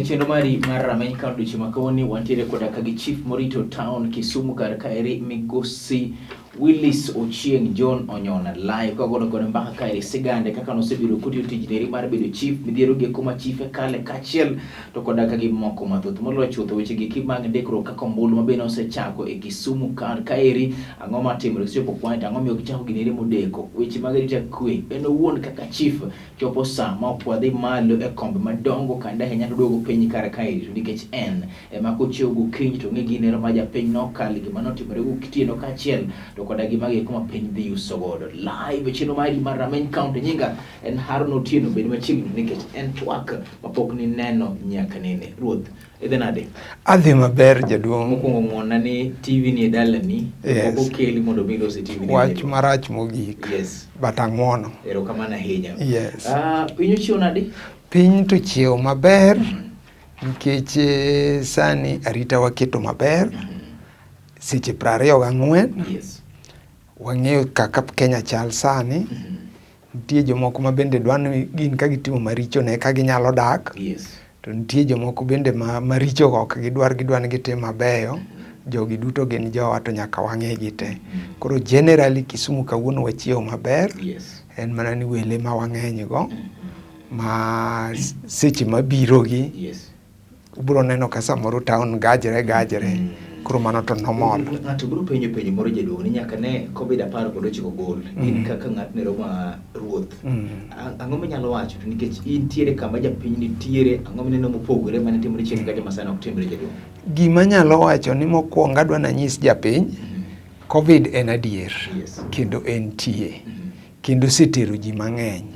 chenro mari mar rameny ka odiochieng' ma kawuono wantiere koda ka gi chief morito town Kisumu kar kaeri migosi Willis Ochieng John Onyona live ka godo kode mbaka kaeri sigande kaka nosebiro kotiyo tij neri mar bedo chief midhiero gi kuma chife kale kaachiel to koda ka gi moko mathoth moloyo chutho weche gi mag ndikruok kaka ombulu ma bende osechako e Kisumu kar kaeri ang'o matimore kisechopo kwan to ang'o miyo gichako gineri modeko weche mag arita kwe en owuon kaka chief chopo sa ma ok wadhi malo e kombe madongo kanda ahinya to duogo piny kar kaeri to nikech en ema kochiew gokinyi to ng'e ginero ma japiny nokal gima notimore gotieno kaachiel to koda gima gieko ma piny dhi yuso godo live e chenro mari mar Rameny County nyinga en Harun Otieno bed machiegni nikech en twak mapok nineno nyaka nene ruoth idhi nade? Adhi maber jaduong'. Mokwongo ng'wonna ni TV ni e dalani. Yes. Ok okeli mondo mi ilos e TV ni. Wach marach mogik. Yes. But ang'wono. Erokamano ahinya. Yes. Piny ochiew nade? Piny to chiew maber nikech sani arita waketo maber. Seche 24. Yes. Wang'eyo kaka Kenya chal sani. Nitie jomoko ma bende dwa ni gin ka gitimo maricho ne ka ginyalo dak. Yes. To nitie jomoko bende ma maricho go ok gidwar, gidwa ni gitim mabeyo. Jogi duto gin jowa to nyaka wang'e gi te. Koro generally Kisumu kawuono wachiewo maber. Yes. En mana ni wele ma wang'eny go ma seche mabiro gi Yes. ubiro neno ka samoro town gajre gajre. Koro mano to normal. Ng'ato biro penjo penjo moro jaduong' ni nyaka ne Covid 19 gol. In kaka ng'at nero ma ruoth. Ang'o minyalo wacho to nikech intiere kama japiny nitiere, ang'o mineno mopogore mane timore chien kacha ma sani ok timre jaduong'? Gima anyalo wacho ni mokwongo adwa nanyis japiny, Covid en adier. Yes. Kendo entie. Kendo osetero ji mang'eny.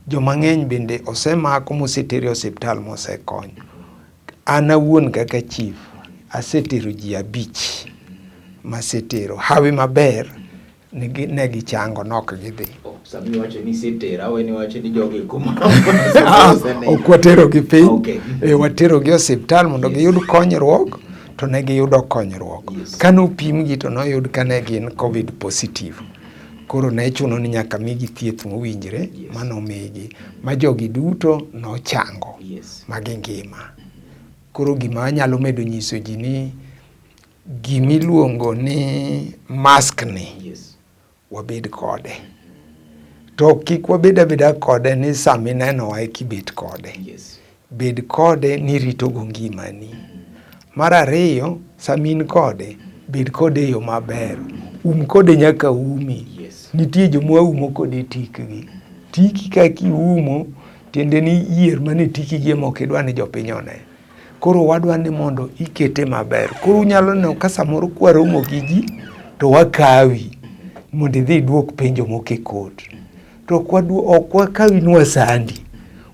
Joma ng'eny bende osemako moseter e osiptal mosekony. An awuon kaka chief asetero ji 5 masetero. Hawi maber ne gichango nok gidhi. Oh, sami iwacho ni isetero, awe ni iwacho ni jogi kuma Ok watero gi piny. Okay. Watero gi osiptal mondo Yes. giyud konyruok to ne giyudo konyruok. Yes. Kane opimgi to noyud ka ne gin Covid positive. Koro ne chuno ni nyaka migi thieth mowinjore. Yes. Manomigi ma jogi duto nochango. Yes. Ma gingima. Koro gima anyalo medo nyiso ji ni gimiluongo ni mask ni. Yes. Wabed kode. To kik wabed abeda kode ni sama inenowa eka ibet kode. Yes. Bed kode ni iritogo ngimani. Mar ariyo, sama in kode, bed kode e yo maber. Um kode nyaka umi. Yes. Nitie joma umo kode tikgi. Tiki kaka iumo, tiende ni yier mane tiki gi ema ok idwa ni jopiny one. Koro wadwa ni mondo ikete maber. Koro unyalo neno ka samoro kwaromo gi ji to wakawi mondo idhi iduok penjo moko e kot. To ok wakawi ni wasandi.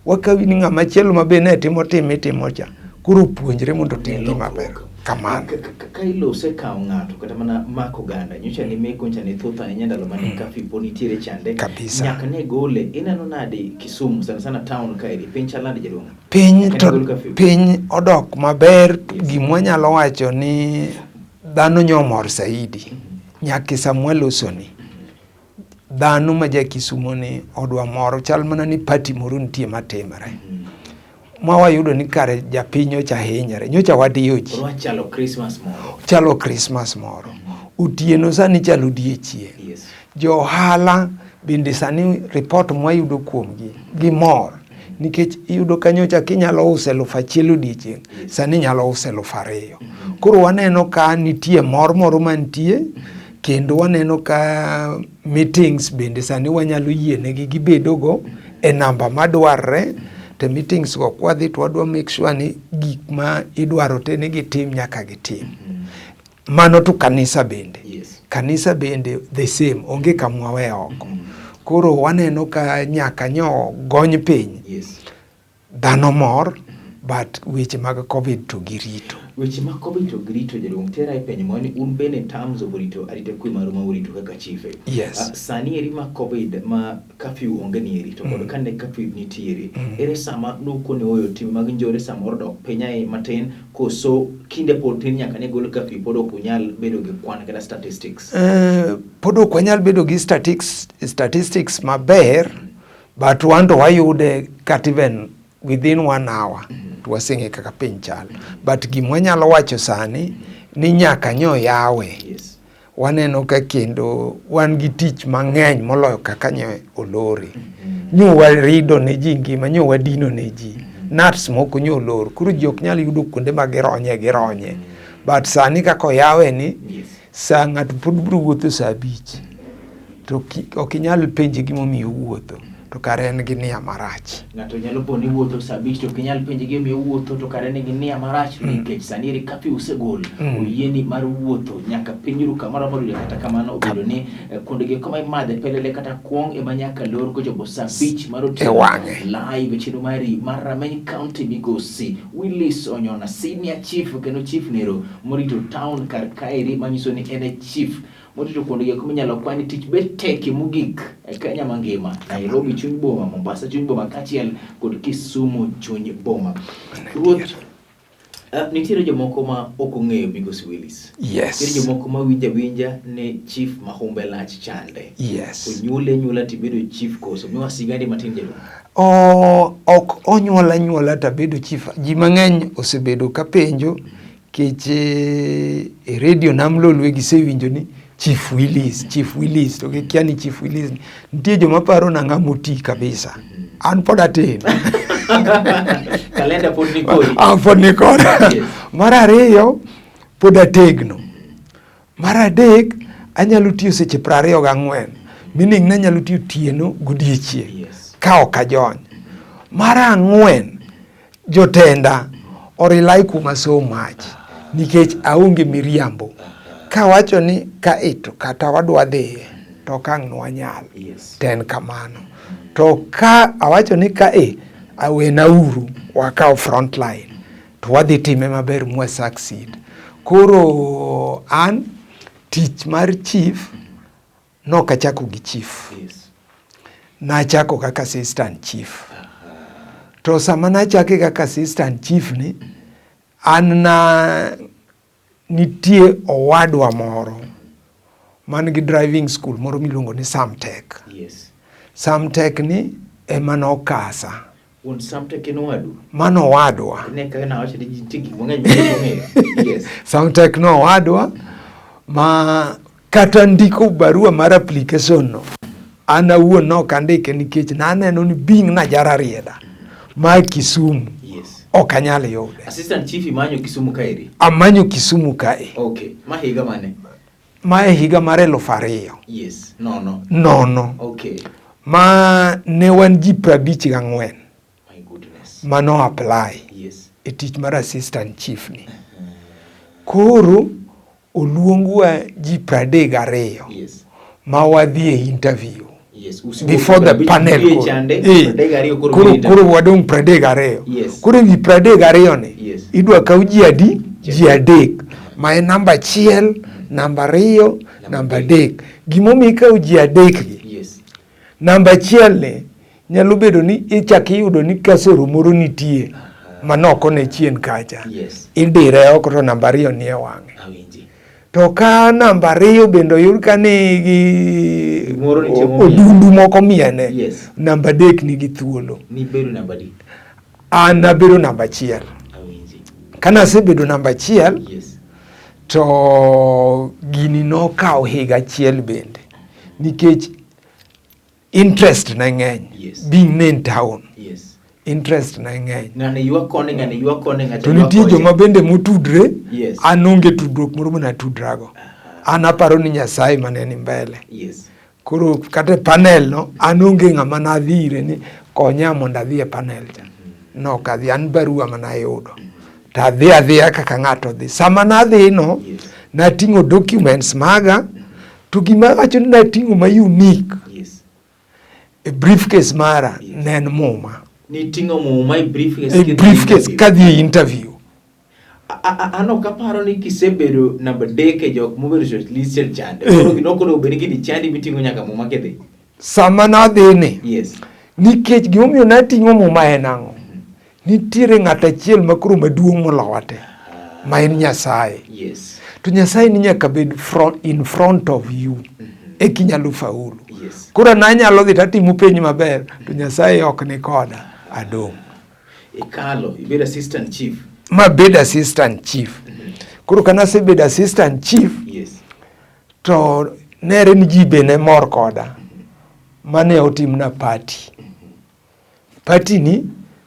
Wakawi ni ng'ama chielo ma be ne timo tim mitimo cha. Koro puonjre mondo otim gima ber. Kamano. Ka ilose kawo ng'ato kata mana mako oganda, nyocha ni meko nyocha ni thoth ahinya ndalo mane curfew pod nitiere chande. Kabisa. Nyaka ne gole. Ineno nade Kisumu sana sana town kaeri, piny chal nade jaduong'? Piny to piny odok maber. Gima wanyalo wacho ni dhano nyomor saidi. Nyaka sama waloso ni dhano ma ja Kisumo ni odwa mor chal mana ni party moro nitie matimore. Ma wayudo ni kare japiny nyocha hinyore. Nyocha wadiyo ji. Chalo Christmas moro. Chalo Christmas moro. Otieno sani chalo odiechieng'. Yes. Jo ohala bende sani report mwayudo kuomgi gimor. Nikech iyudo ka nyocha kinyalo uso 1000 odiechieng', sani inyalo uso 2000. Koro waneno ka nitie mor moro mantie, kendo waneno ka meetings bende sani wanyalo yienegi gibedogo e namba madwarre. To meetings go kwadhi to wadwa make sure ni gik ma idwaro te ni gitim nyaka gitim. Mano to kanisa bende. Yes. Kanisa bende the same, onge kama wawe oko. Koro waneno ka nyaka nyo gony piny. Yes. Dhano mor, but weche mag Covid to girito. Weche mag Covid to girito jaduong' tera e penjo moro ni un bende in terms of rito arita kwe maru ma urito kaka chife. Yes. Sani eri ma Covid ma curfew onge ni eri to kod kane curfew nitiere. Ere sama nukone oyo tim mag njore samoro dok piny ae matin koso kinde pod tin nyaka ne gol curfew pod ok unyal bedo gi kwan kata statistics. Pod ok wanyal bedo gi statistics maber, but wan to wayude kata even Within one hour to waseng'e kaka piny chal. But gima wanyalo wacho sani ni nyaka nyo yawe. Waneno ka kendo wan gi tich mang'eny moloyo kaka nyo olore. Nyo warido ne ji ngima, nyo wadino ne ji. Nuts moko nyo olor. Koro ji ok nyal yudo kuonde ma gironye gironye. But sani kaka oyawe ni, sa ng'ato pod biro wuotho sa 5. To ok inyal penje gimomiyo owuotho. To kare en gi nia marach. Ng'ato nyalo po ni wuotho sa 5 to ok inyal penje gimomiyo owuotho to kare nigi nia marach nikech sani eri curfew osegol. Oyieni mar wuotho nyaka pinyru kamoro amora oyudo kata kamano obedo ni kuondegi kama imadhe pelele kata kuong' ema nyaka lor kochopo sa 5 mar otieno. E wang'e. Live e chenro mari mar Rameny County migosi Willis Onyona senior chief kendo chief nero morito town kar kaeri manyiso ni en e chief morito kuondegi eko minyalo kwan tich bet tekie mogik e Kenya mangima, Nairobi chuny boma, Mombasa chuny boma kaachiel kod Kisumu chuny boma. Ruoth, nitiere jomoko ma ok ong'eyo migosi Willis. Nitiere jomoko ma winjo awinja ni chief ma humbe lach chande. Onyuole nyuola tibedo chief koso? Miwa sigandi matin jaduong'. Ok onyuola nyuola tabedo chief. Ji mang'eny osebedo ka penjo kech e radio Nam Lolwe gisewinjo ni Chief Willis, Chief Willis, to gikia ni Chief Willis. Nitie joma paro na ng'ama oti kabisa. An pod atin. Kalenda pod ni kodi. An pod ni koda. Mar ariyo, pod ategno. Mar adek, anyalo tiyo seche 24. Meaning ni anyalo tiyo tieno godiechieng'. Ka ok ajony. Mar ang'wen, jotenda orely kuoma so much nikech aonge miriambo. Kawacho ni kae to kata wadwa dhiye to ok ang' nwanyal. To en kamano. To ka awacho ni kae awenauru wakaw front line to wadhi time maber mwa succeed. Koro an tich mar chief nok achako gi chief. Nachako kaka assistant chief. To sama nachake kaka assistant chief ni, an na nitie owadwa moro man gi driving school moro miluongo ni Samtech. Samtech ni ema nokasa. Wuon Samtech en owadu? Mano owadwa. Ne kaka nawacho ni nitie gik mang'eny ma ok ong'eyo. Samtech no owadwa ma kata ndiko barua mar application no an awuon ne ok andike nikech naneno ni being najara rieda ma Kisumu ok anyal yude. Assistant chief imanyo Kisumu kaeri? Amanyo Kisumu kae. Okay. Ma higa mane? Ma e higa mar 2000. Nono. Nono. Ma ne wan ji 54. My goodness. Mano apply. E tich mar assistant chief ni. Koro oluongwa ji 32. Ma wadhi e interview. Before the panel. Koro wadong' 32. Koro ewi 32 ni idwa kaw ji adi? Ji adek. Ma en namba 1, namba 2, namba 3. Gimomiyo ikawo ji adek gi? Namba 1 ni nyalo bedo ni ichak iyudo ni kasoro moro nitie manoko ne chien kacha. Idire oko to namba 2 nie wang'e. To ka namba 2 bende oyud ka nigi odundu moko miene, namba 3 nigi thuolo. Nibedo namba adi? An nabedo namba 1. Ka nasebedo namba 1, to gini nokawo higa achiel bende nikech interest ne ng'eny. Being ne in town. Interest ne ng'eny. Ng'ani ywak koni, ng'ani ywak koni, ng'acha To ywak nitie kocha. joma bende motudre, an onge tudruok moro mane atudrago. An aparo ni Nyasaye mane ni mbele. Koro kata e panel no, an onge ng'ama nadhi ire ni konya mondo adhi e panel cha. Nok adhi, an barua mane ayudo. To adhi adhiya kaka ng'ato dhi. Sama nadhi no, nating'o documents maga, to gima awacho ni nating'o ma unique. E briefcase mara ne en muma. Niting'o muma e briefcase E briefcase kadhi e interview. An ok aparo ni kisebedo namba 3 e jok mobedo shortlisted chande. Koro gino ok onego bed ni gini chandi miting'o nyaka muma kidhi. Sama nadhi ni. Nikech gimomiyo nating'o muma en ang'o? Nitiere ng'at achiel ma koro maduong' molowa te, ma en Nyasaye. To Nyasaye ni nyaka bed in front of you eka inyalo faulu. Koro an anyalo dhi tatimo penj maber to Nyasaye ok ni koda, adong'. Ikalo, ibedo assistant chief. Mabed assistant chief. Koro ka nasebedo assistant chief, Yes. to nere ni ji be ne mor koda. Mane otimna party. Party ni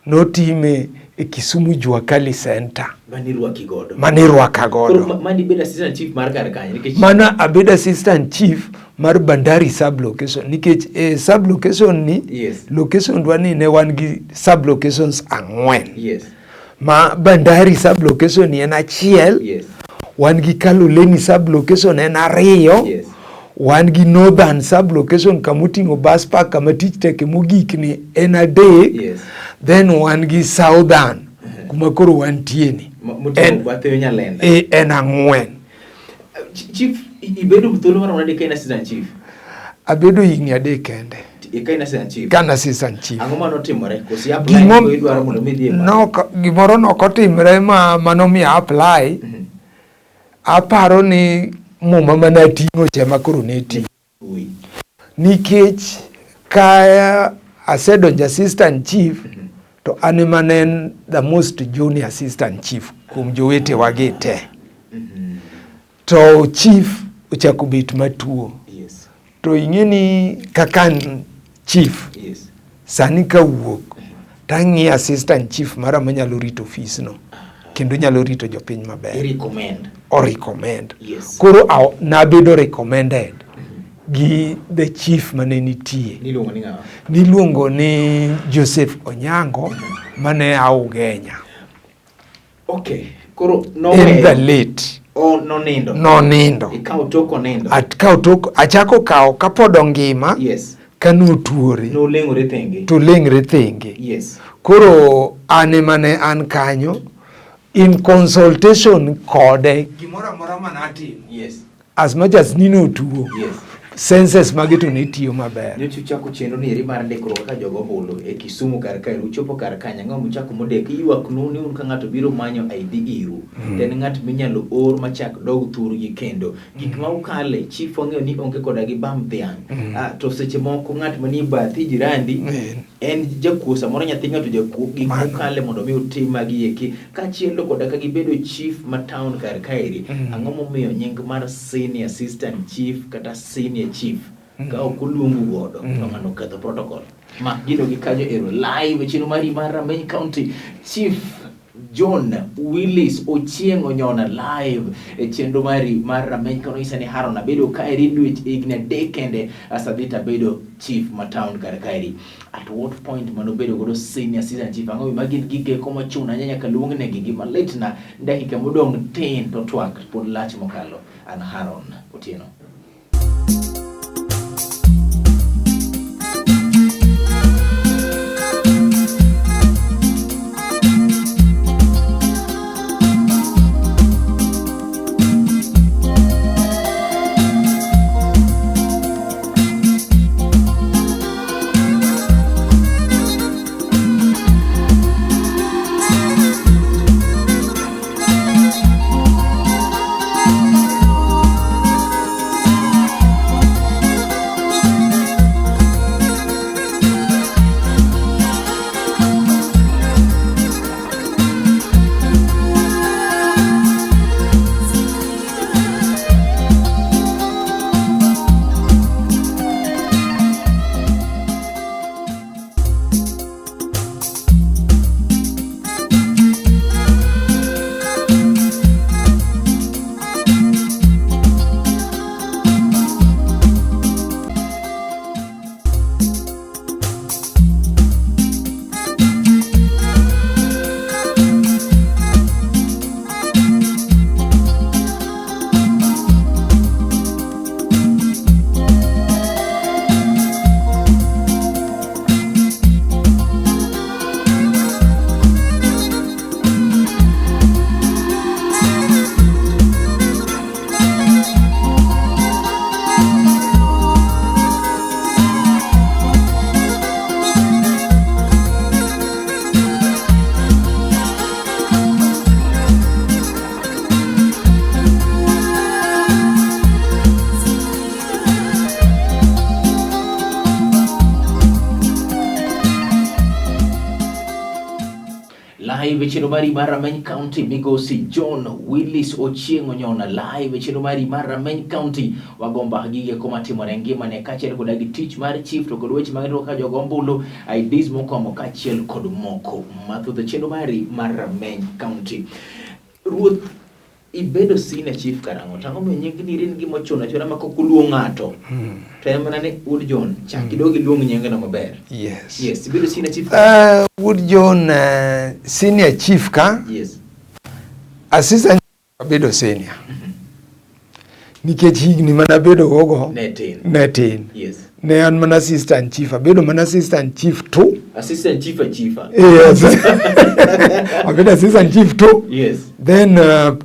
notime e Kisumu Jua Kali Center. Mane irwaki godo. Mane irwaka Koro godo. mane ibedo assistant chief mar kar kanyo nikech Mano abedo assistant chief mar Bandari sub location nikech e sub location ni Yes. location dwa ni ne wan gi sub locations 4. Yes. Ma Bandari sub location ni en achiel. Yes. Wan gi Kaloleni sub location en 2. Yes. Wan gi Northern sub location kamoting'o bus park kama tich teke mogik ni en 3. Yes. Then wan gi Southern kuma koro wantie ni. Moting'o bathe yo Nyalenda. En 4. Chief, ibedo thuolo maromo nade ka in assistant chief? Abedo higni 3 kende. Ka in assistant chief? Ka an assistant chief. Ang'o manotimore? Koso i apply ko idwaro mondo mi idhi e Gimoro nokotimre ma manomiyo apply. Aparo ni muma mane ating'o cha ema koro ne tiyo. Nikech ka asedonjo assistant chief to an ema ne en the most junior assistant chief kuom jowetewa gi te. To chief ochako bet matuo. Yes. To ing'e ni kaka an chief, Yes. sani kawuok tang'iyo assistant chief mara manyalo rito ofis no kendo nyalo rito jopiny maber. I-recommend. O recommend. Yes. Koro nabedo recommended gi the chief mane nitie. Niluongo ni ng'awa? Niluongo ni Joseph Onyango mane a Ugenya. Okay. Koro In the late. Oh, nonindo. Nonindo. Ikawo tok onindo. Akawo tok, achako kawo kapod ongima. Yes. Kanotuore. Noleng'ore thenge. To leng're thenge. Yes. Koro an ema ne an kanyo in consultation kode. Gimoro amora mane atimo. Yes. As much as ni notuo. Yes. Senses mage to ne tiyo maber. Nyocha uchako chenro ni eri mar ndikruok kaka jogo ombulu e Kisumu kar kae, uchopo kar kanyo, ang'o muchako modek? Ywak nu ni un ka ng'ato biro manyo ID iru, to en ng'at minyalo or machak dog thurgi kendo. Gik ma ukale, chief wang'eyo ni onge koda gi bam dhiang'. To seche moko ng'at manie bathi jirandi, en jakuo, samoro nyathi ng'ato jakuo, gik ma ukale mondo mi utim magi eki. Kaachiel to koda ka gibedo chief ma town kar kaeri, ang'o momiyo nying mar senior assistant chief kata senior chief ka ok oluongu godo to ng'ano oketho protocol? Mak gino gi kanyo ero live e chenro mari mar Rameny County. Chief John Willis Ochieng' Onyona live e chenro mari mar Rameny County. Nyisa ni Haron abedo kaeri dweche higni 3 kende asadhi to abedo chief ma town kar kaeri. At what point manobedo godo senior assistant chief? Ang'o ma gin gik mochuno ahinya nyaka luong negi gima litna dakika modong' tin to twak pod lach mokalo. An Haron Otieno. live e chenro mari mar Rameny County migosi John Willis Ochieng' Onyona live e chenro mari mar Rameny County. Wagomba gige koma timore ngimane kaachiel koda gi tich mar chief to kod weche mag ndiko ka jogo ombulu IDs mokwamo kaachiel kod moko mathoth e chenro mari mar Rameny County. Ruoth ibedo senior chief karang'o? To ang'o momiyo nying ni in gima ochuno achuna ma kok uluong ng'ato? To en mana ni Wuod John, chak idog iluong nyingno maber. Yes. Yes, ibedo senior chief. Wuod John senior chief ka? Yes. Assistant abedo senior. Nikech higni mana abedo gogo ne tin. Ne tin. Yes. Ne an mana assistant chief, abedo mana assistant chief 2. Assistant chief a chiefa. Yes. Abedo assistant chief 2. Yes. Then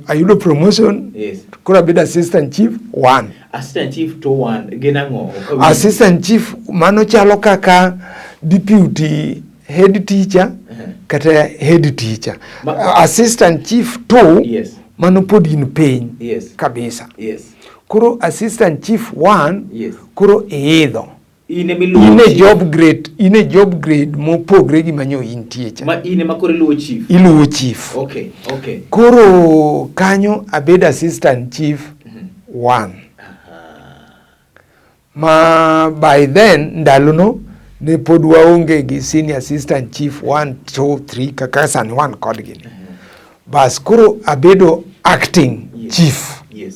ayudo promotion. Yes. Koro abedo assistant chief 1. Assistant chief to 1 gin ang'o? Assistant chief mano chalo kaka deputy head teacher kata head teacher. Assistant chief 2. Yes. Mano pod in piny. Yes. Kabisa. Yes. Koro assistant chief 1. Yes. Koro iidho. In ema iluwo In e chief. job grade, in e job grade mopogre gi manyo intie cha. Ma in ema koro iluwo chief. Iluwo chief. Okay, okay. Koro kanyo abedo assistant chief 1. Ma by then ndalono ne pod waonge gi senior assistant chief 1 2 3 kaka sani wan kodgi ni. Bas koro abedo acting Yes. chief. Yes.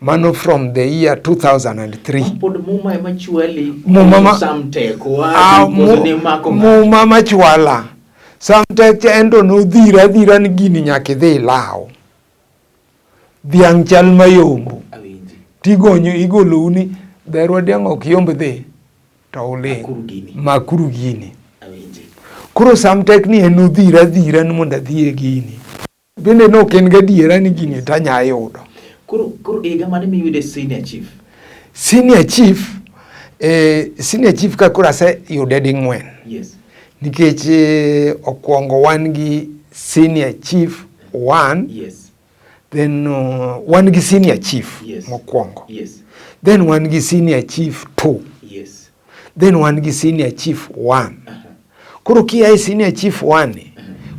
Mano from the year 2003. Pod muma ema chwali. Muma ma- Samtek Ah, wadu koso ne mako ng'ato. muma machwala. Samtek cha en to nodhira adhira ni gini nyaka idhi ilaw. Dhiang' chal mayombo. Awinji. Tigonyo igolou ni dherwa dhiang' ok yomb dhi to uling'. Makuru gini. Makuru gini. Awinji. Koro Samtek ni en odhira adhira ni mondo adhi e gini. Bende ne ok en gadiera ni gini to anya yudo. Koro higa mane miyude senior chief? Senior chief, senior chief ka koro aseyude ding'wen. Yes. Nikech okwongo wan gi senior chief 1. Yes. Then wan gi senior chief Yes. mokwongo. Yes. Then wan gi senior chief 2. Yes. Then wan gi senior chief 1. Koro kia e senior chief 1 ni,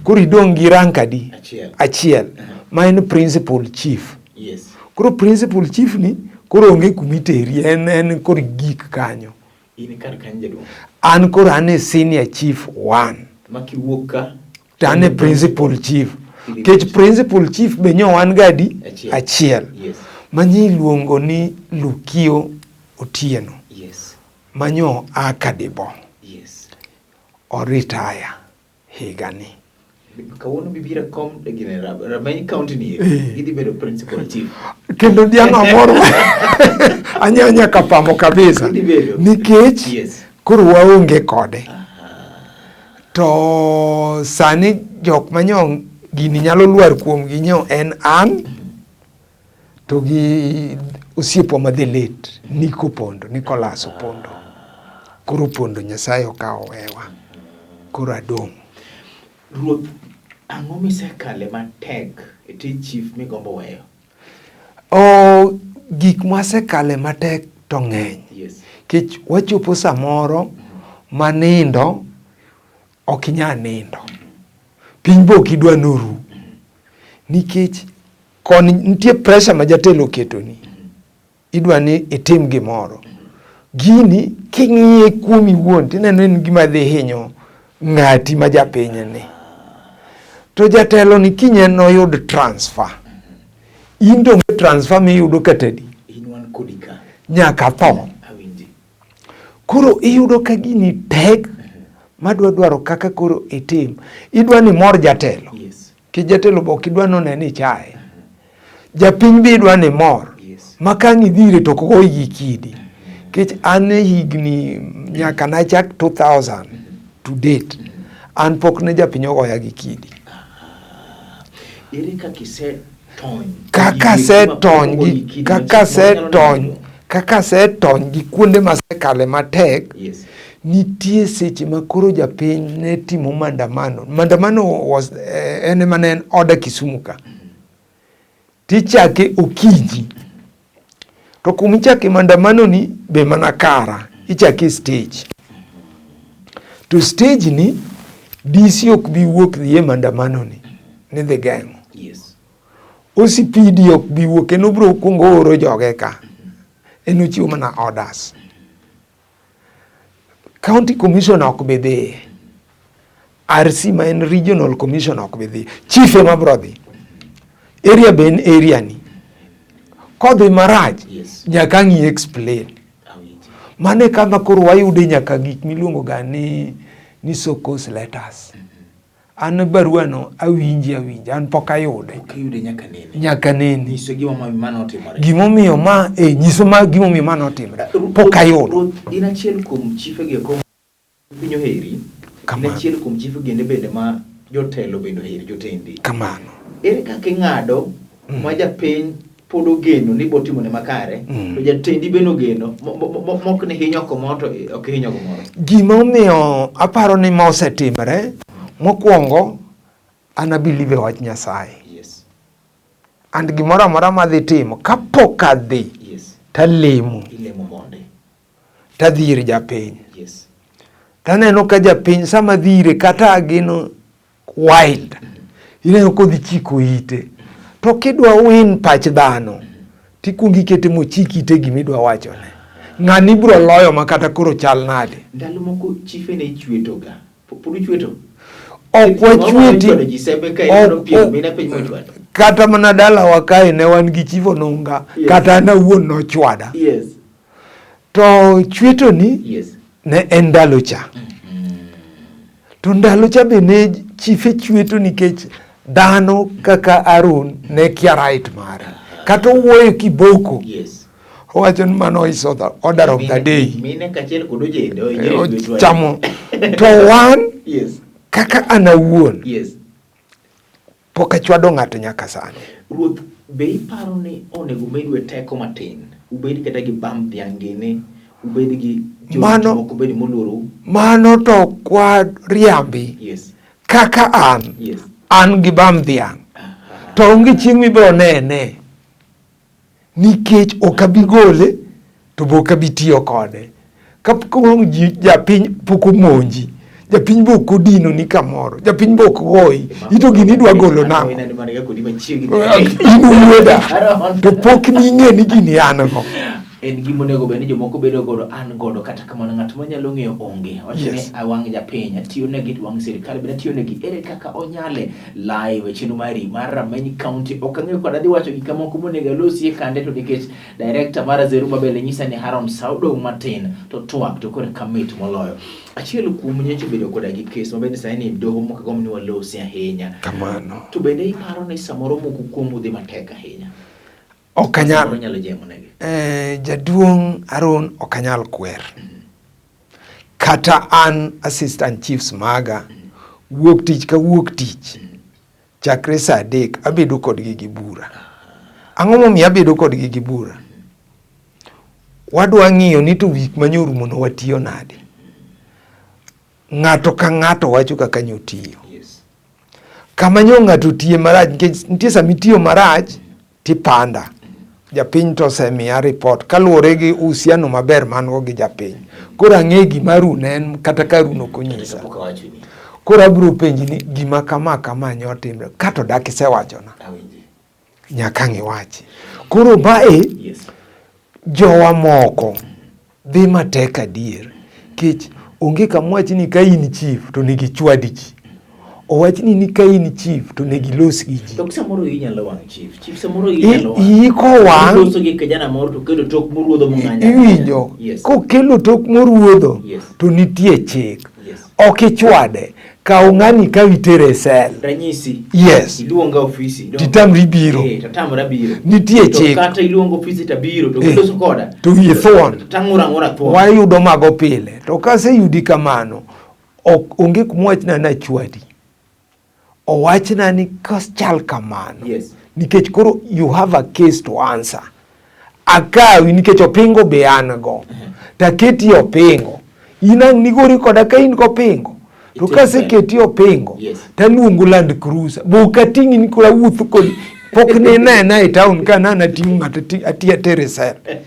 koro idong' gi rank adi? Achiel. Achiel. Ma en principal chief. Yes. Koro principal chief ni koro onge kumiteri, en koro gik kanyo. In kar kanyo jaduong'. An koro an e senior chief 1. Ma kiwuok ka? To an e principal chief. Kech principal chief be nyo wan gadi? Achiel. Achiel. Yes. Manyi iluongo ni Lukio Otieno. Yes. Manyo a Kadibo. Yes. Oritaya higani. Kawuono bibiro kom gine Rameny County ni idhi bedo principal chief. Kendo dhiang' amor anya nyaka pamo kabisa. Idhi bedo. Nikech Yes. koro waonge kode. To sani jok manyo gini nyalo lwar kuomgi nyo en an to gi osiepwa madhi late Nico Pondo, Nicholas Opondo. Koro Pondo Nyasaye okawo wewa. Koro adong'. Ruoth, ang'o misekale matek e tij chief migombo weyo? O, gik mwasekale matek to ng'eny. Yes. Kech wachopo samoro ma nindo ok inyal nindo. Piny be ok idwa noru. Nikech koni nitie pressure ma jatelo oketoni. Idwa ni itim gimoro. Gini king'iye kuomi iwuon tineno en gima dhi hinyo ng'ati ma japiny ni. To jatelo ni kiny noyud transfer. In to onge transfer miyudo kata adi. In wan kodi ka. Nyaka tho. Awinji. Koro iyudo ka gini tek madwa dwaro kaka koro itim. Idwa ni mor jatelo. Yes. Ki jatelo be ok idwa none ni ichaye. Japiny be idwa ni mor. Yes. Ma ka ang' idhi ire to ok ogoyi gi kidi. Nikech an e higni nyaka nachak 2000 to date. An pok ne japiny ogoya gi kidi. Ere kaka isetony? Kaka asetony gi kaka asetony kaka asetony gi kuonde masekale matek. Yes. Nitie seche ma koro japiny ne timo maandamano. Maandamano was en ema ne en oda Kisumu ka. Tichake okinyi. To kuma ichake maandamano ni be mana kara, ichake stage. To stage ni DC ok bi wuok dhi e maandamano ni ni dhi geng'o. Yes. OCPD ok bi wuok, en obiro kuongo ooro joge ka. En ochiwo mana orders. County commissioner ok bi dhi. RC ma en regional commissioner ok bi dhi. Chief ema biro dhi. Area be en area ni. Kodhi marach, Yes. nyaka ang' i explain. Awinji. Mano e kama koro wayude nyaka gik miluongo ga ni so-called letters. An barua no awinje awinja, an pok ayude. Ok iyude nyaka nene. Nyaka nene. Nyiso gima mano otimore. Gimomiyo ma e nyiso ma gimomiyo ma notimore. Pok ayudo. Ruoth, in achiel kuom chife gi eko piny oheri. In Kamano. achiel kuom chife gende bende ma jotelo bende oheri, jotendi. Kamano. Ere kaka ing'ado ma japiny pod ogeno ni botimone makare to jatendi bende ogeno mok ni hinyo kumoro to ok hinyo kumoro. Gima omiyo aparo ni ma osetimore, mokwongo an a believe e wach Nyasaye. Yes. And gimoro amora madhi timo, kapok adhi, Yes. talemo, Ilemo monde. tadhi ir japiny. Yes. Taneno ka japiny sama adhi ire kata ageno wild, ineno kodhi chiko ite. To kidwa win pach dhano, tikuongo ikete mochik ite gimidwa wachone. Ng'ani ibiro loyo ma kata koro chal nade. Ndalo moko chife ne ichwetoga. Pod uchweto? Ok wachweti. Chwado ji sembe ka ineno pien mine piny mochwado. Kata mana dalawa kae ne wan gi chief Onunga, Yes. kata an awuon nochwada. Yes. To chweto ni Yes. ne en ndalo cha. To ndalo cha be ne chife chweto nikech dhano kaka Aaron ne kia right mare. Kata owuoyo kiboko, Yes. owacho ni mano is the order of the day. Mine kachiel kod ojende ohinyre e chweto. Chamo. To wan Yes. kaka an awuon Yes. pok achwado ng'ato nyaka sani. Ruoth, be iparo ni onego medue teko matin? Ubed kata gi bam dhiang' gini, ubed gi Mano- jomoko bende moluorou. Mano to kwa riambi. Yes. Kaka an, Yes. an gi bam dhiang'. To onge chieng' mibiro nene. Nikech ok abi gole, to be ok abi tiyo kode. Ka koro japiny pok omonji, japiny be ok odino ni kamoro, japiny be ok goyi, ito gini idwa golo nang'o? Ineno mana ka kodi machiegni. In wuoda, to pok ning'e ni gini an go. En gima onego bed ni jomoko bedo godo, an godo, kata kamano ng'at manyalo ng'eyo onge. Wacho ni Yes. wang' japiny, atiyo negi, wang' sirikal bende atiyo negi. Ere kaka onyale live e chenro mari mar Rameny County? Ok ang'eyo kod adhi wacho gik moko monego alosie kande to nikech director mara Zerubabel nyisa ni Haron sa odong' matin to twak to koro kamit moloyo. Achiel kuom nyocha obedo koda gi kes ma bende sani ni doho mok agomb ni walosi ahinya. Kamano. To bende iparo ni samoro moko kuomu dhi matek ahinya. Ok anyal. Samoro nyalo jemo negi. Jaduong' Aaron ok anyal kwer. Kata an assistant chiefs maga wuok tich ka wuok tich chakre saa 3 abedo kodgi gi bura. Ang'o momiyo abedo kodgi gi bura? Wadwa ng'iyo ni to wik manyorumo no watiyo nade. Ng'ato ka ng'ato wacho kaka nyotiyo. Yes. Kama nyo ng'ato otiye marach, nikech nitie sama itiyo marach tipanda. Japiny to osemiya report kaluwore gi uhusiano maber man go gi japiny. Koro ang'e gima Arun en kata ka Arun ok onyisa. Kata kapok awachoni. Koro abiro penji ni gima kama kama nyo timre kato dak isewachona. Awinji. Nyaka ang' iwachi. Koro mae Yes. jowa moko dhi matek adier. Kech onge kama wach ni ka in chief to onego ichwad ji. Owachni ni ka in chief to onego ilos gi ji. To samoro iyi nyalo wang' chief. Chief samoro iyi nyalo wang'. Iyi kowang' Iloso gi kijana moro to kelo tok moruodho mong'anyo. Iwinjo. Yes. Kokelo tok moruodho Yes. to nitie chik. Yes. Ok ichwade. Kaw ng'ani kaw itere e sel. Ranyisi. Yes. Iluonga ofisi. Titamri biro. Tatamra biro. Nitie To chik. kata iluongo ofisi tabiro to giloso koda. To wiye thuon. Tang'ura ang'ura thuon. Wayudo mago pile. To kaseyudi kamano, ok onge kuma wachna ni achwadi. Owachna ni kochal kamano. Yes. Nikech koro you have a case to answer. Akawi nikech opingo be an go. Taketi opingo. In ang' nigori koda ka in gopingo. To Itimo kaseketi opingo, Yes. taluongo Land Cruiser. Bo ok ating'i ni koro awuotho kodi. Pok ninena e town ka nana ating'o ng'ato ati atere sel. Eh?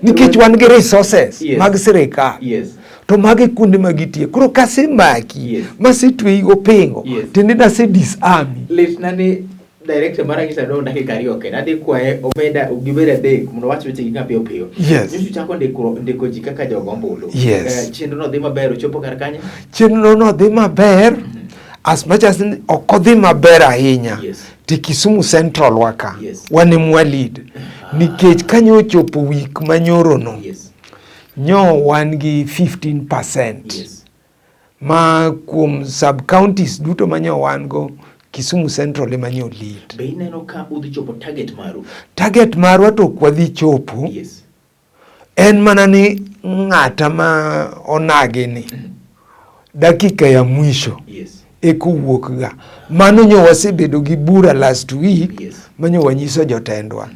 Nikech wan gi resources Yes. mag sirikal. Yes. To magi kuonde ma gitie. Koro kasemaki, masetweyi gopingo, tiende ni ase disarmi. Litna ni director mara nyisa dong dakika ariyo kende. Adhi kwaye omeda gibed adek mondo wach weche gi ka piyo piyo. Nyocha uchako ndiko ji kaka jogo ombulu. Chenro no dhi maber, ochopo kar kanye? Chenro no dhi maber. As much as ok odhi maber ahinya. To Kisumu Central waka. Wan ema lead. Nikech kanyo ochopo week manyoro no. Nyo wan gi 15%. Ma kuom sub counties duto manyo wan go, Kisumu Central ema nyo lead. Be ineno ka udhi chopo target maru? Target marwa to ok wadhi chopo. En mana ni ng'ata ma onagi ni dakika ya mwisho eka owuok ga. Mano nyo wasebedo gi bura last week manyo wanyiso jotendwa.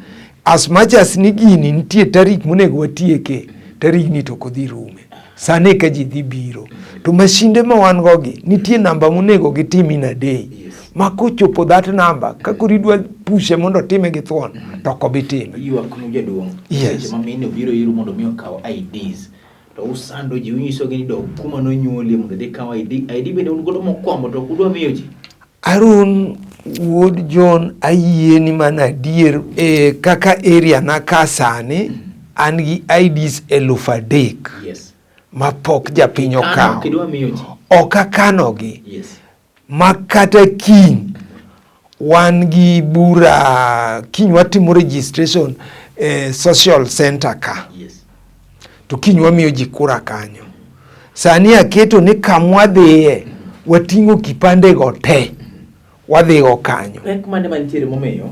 As much as ni gini nitie tarik monego watieke, tarigni to ok odhi rume. Sani eka ji dhi biro. To mashinde ma wan go gi, nitie namba monego gitim in a day. Ma kochopo that number, ka koro idwa pushe mondo otime gi thuon, to ok obi time. Ywak nu jaduong'. Seche ma mine obiro iru mondo mi okaw IDs, to usando ji, unyisogi ni dog kuma nonyuolie mondo idhi kaw ID. ID bende un godo mokwamo to ok udwa miyo ji. Harun wuod John, ayieni mana adier kaka area na ka sani an gi IDs 3000 ma pok japiny okawo. Ok akanogi. Ma kata kiny wan gi bura, kiny watimo registration e social center ka. To kiny wamiyo ji kura kanyo. Sani aketo ni kamwadhiye wating'o kipande go te, wadhigo kanyo. Pek mane mantiere momiyo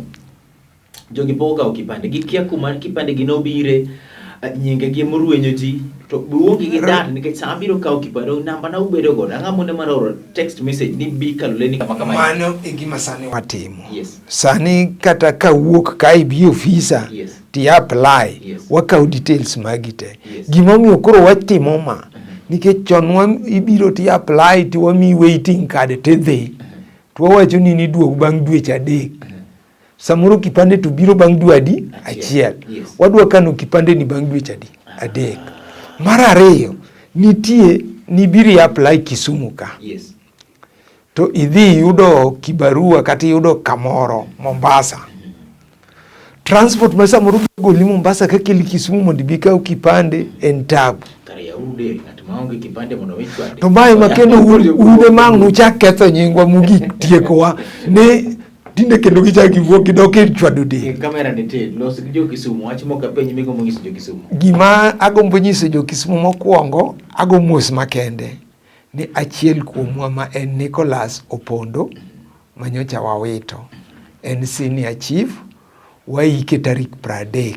jogi pok okawo kipande? Gikia kuma kipande gi nobire, nyinge gi morwenyo ji, to uonge gi data nikech sama biro kawo kipande, namba na ubedo godo. Ang'o mone mar oro text message ni bi kaloleni kama kama? Mano e gima sani watimo. Sani kata kawuok ka ibi ofisa, ti apply, wakawo details magi te. Gimomiyo koro watimo ma, nikech chon ibiro ti apply ti wamiyi waiting card tidhi. To wawacho ni niduog bang' dweche 3. Samoro kipande to biro bang' dwe adi? Achiel. Wadwa kano kipande ni bang' dweche adi? 3. Mar ariyo, nitie nibiro i apply Kisumu ka. To idhi iyudo kibarua kata iyudo kamoro Mombasa. Transport ma samoro biro goli Mombasa kakeli Kisumu mondo ibi ikaw kipande en tabu. To mae ma kendo un ema ang' nuchak ketho nyingwa mogik tiekowa ni tinde kendo gichak giwuok gidok e chwado del. Kamera nitie, los gi jo Kisumu, wach moko apenji migombo nyiso jo Kisumu. Gima agombo nyiso jo Kisumu mokwongo, ago mos makende ni achiel kuomwa ma en Nicholas Opondo manyocha wawito, en senior chief, waike tarik 30.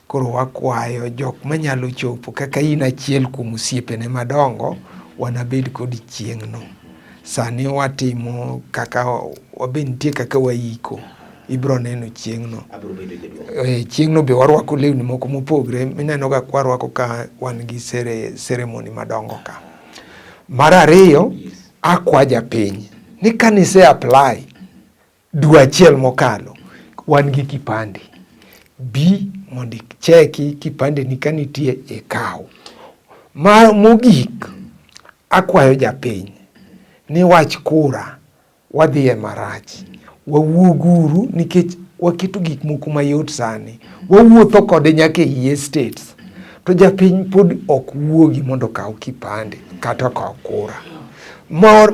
Koro wakwayo jok manyalo chopo kaka in achiel kuom osiepene madongo, wanabed kodi chieng'no. Sani watimo kaka wabe nitie kaka waiko, ibro neno chieng'no. Chieng'no be warwako lewni moko mopogre mineno ga kwarwako ka wan gi ceremony madongo ka. Mar ariyo, akwa japiny ni kanise apply dwe achiel mokalo, wan gi kipande. Bi mondo icheki kipande ni ka nitie ikaw. Mogik, akwayo japiny ni wach kura wadhiye marach. Wawuoguru nikech waketo gik moko mayot sani. Wawuotho kode nyaka ei estates. To japiny pod ok wuogi mondo okaw kipande kata okaw kura.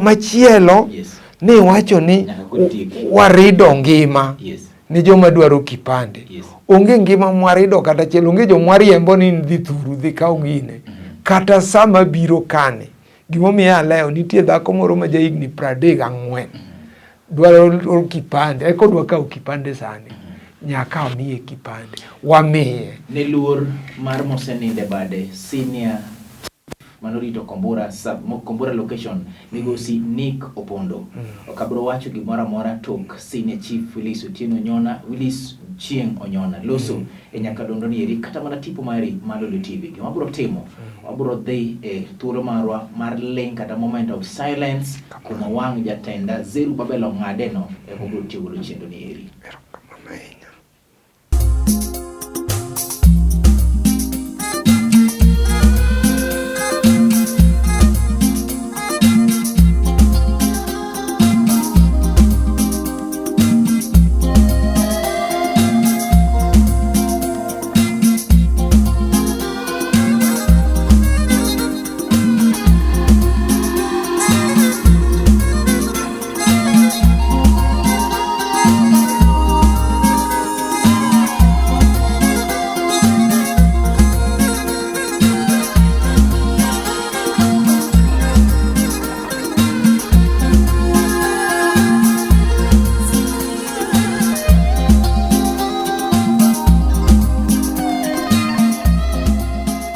Machielo ni wacho ni warido ngima ni joma dwaro kipande. Onge ngima mwarido kata achiel, onge jomwariembo ni dhi thuru dhi kaw gine. Kata sama biro kani, gimomiyo alewo, nitie dhako moro ma jahigni 34 dwaro kipande, eka odwa kawo kipande sani. Nyaka amiye kipande, wamiye. Ne luor mar moseninde bade senior manorito Kombura sub Kombura location migosi Nick Opondo. Ok abiro wacho gimoro amora tok senior chief Willis Otieno Onyona, Willis Chieng' Onyona loso e nyakalondo ni eri kata mana tipo mari mar Lolwe TV. Gima wabiro timo, wabiro dhi e thuolo marwa mar ling kata moment of silence kuma wang' jatenda Zerubabel Ong'ade no ema obiro tiyo godo chenro ni eri.